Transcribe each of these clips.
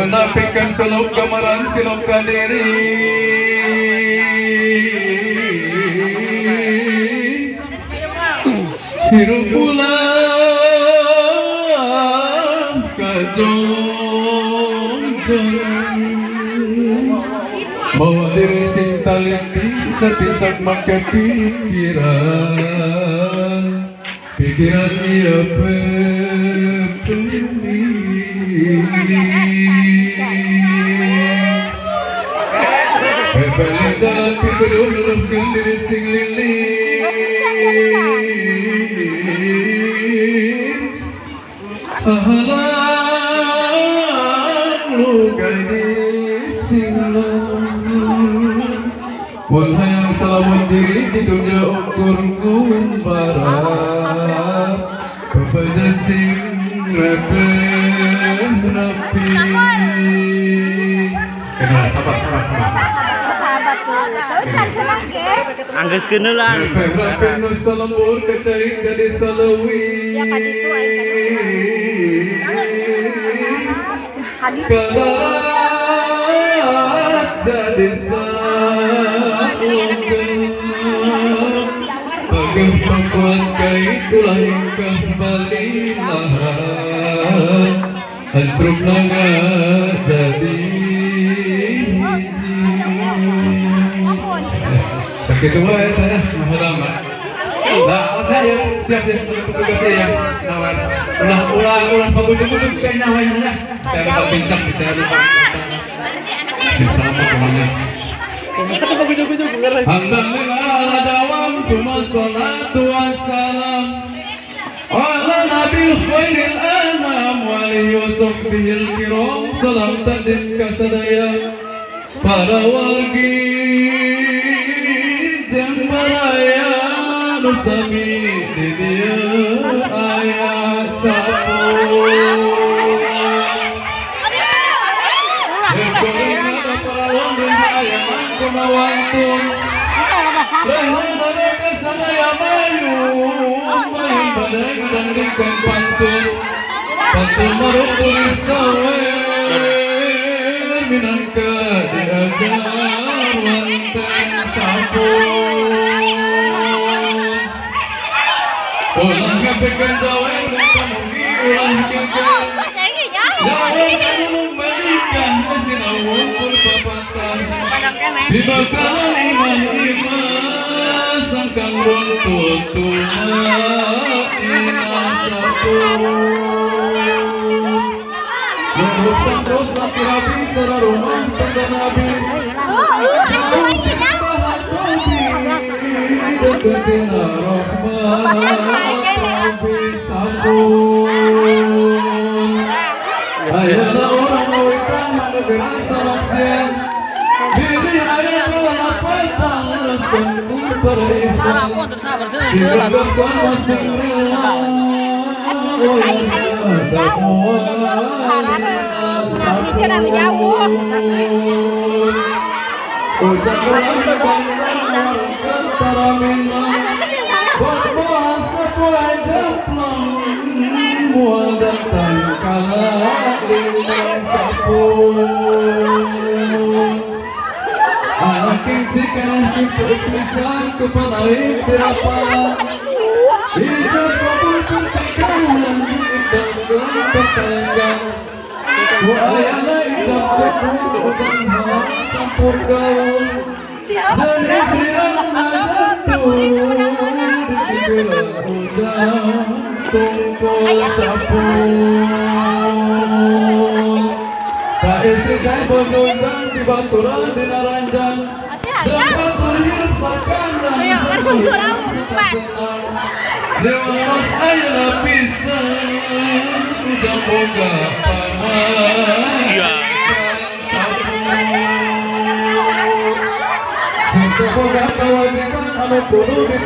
Napikan suluk kamaran silok kadiri. Hirup pulang ke Jogja. Bawa diri sing taliti setincak make pikiran. Pikiran siapa peduli. Bebeli dalam pikiran lelupkan diri sing lilir. Ahalang lukai di sing Mun hayang salamun diri di dunia ukur ngumbara. Kepada sing rapi rapi. Kenal sabar sabar sabar. Angges kenelan. Rapi nu salembur kecai jadi salewi. Ya kaditu aing kaditu. Kalah jadi Ageng perempuan kaitulah ingkah balilah. Hancur naga jadi hiji. Sakit wae tanya mahadama. Nah, saya siap ya petugasnya ya. Nawar. Ulah ulah ulah pagujug-ujug kayaknya wae tanya. Saya lupa bincang bisa lupa. Sama pokoknya. Alhamdulillah ala dawam cuma salatu wassalam ala nabi khairil anam wa alihi wa sahbihil kiram. Salam tadin kasadaya para wargi jembaraya nusami di dia ayat sapu. Kumawantun Rahman sadaya mayu mayu badai kadang dingkong pantun pantun maruk tulis sawer minangka diajar wanten sampun ulah ngapekeun jawe mugi ulah kekeun jawe nulung menikah mesin awukur papatan di bakalan iman iman sangkang buntut tuna ina satu. Luruskan terus rapi-rapi secara rumah tanda nabi. Deketina rahmat Rabbi sampun. Ayana orang lawitan manegeri saraksian. Diri ayah melapatan leraskan perihwan. Sirabkan masing rela.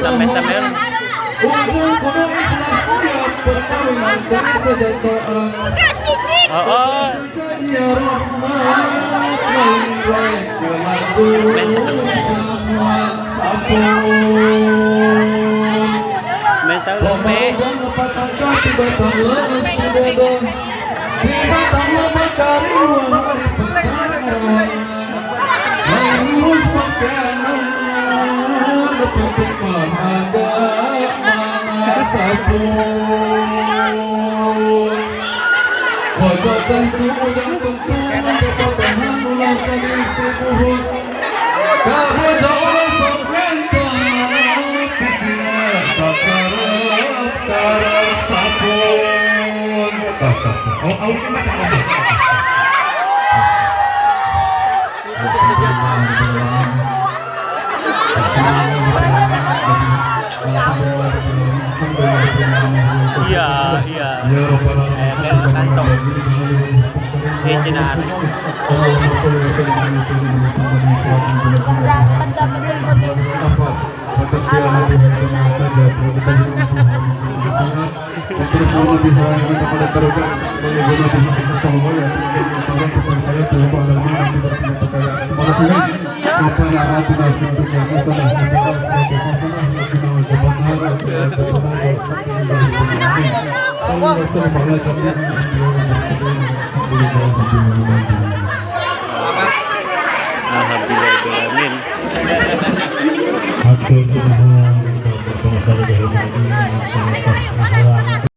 Sampai-sampai oh, mental lombe. Iya, iya. Kantong.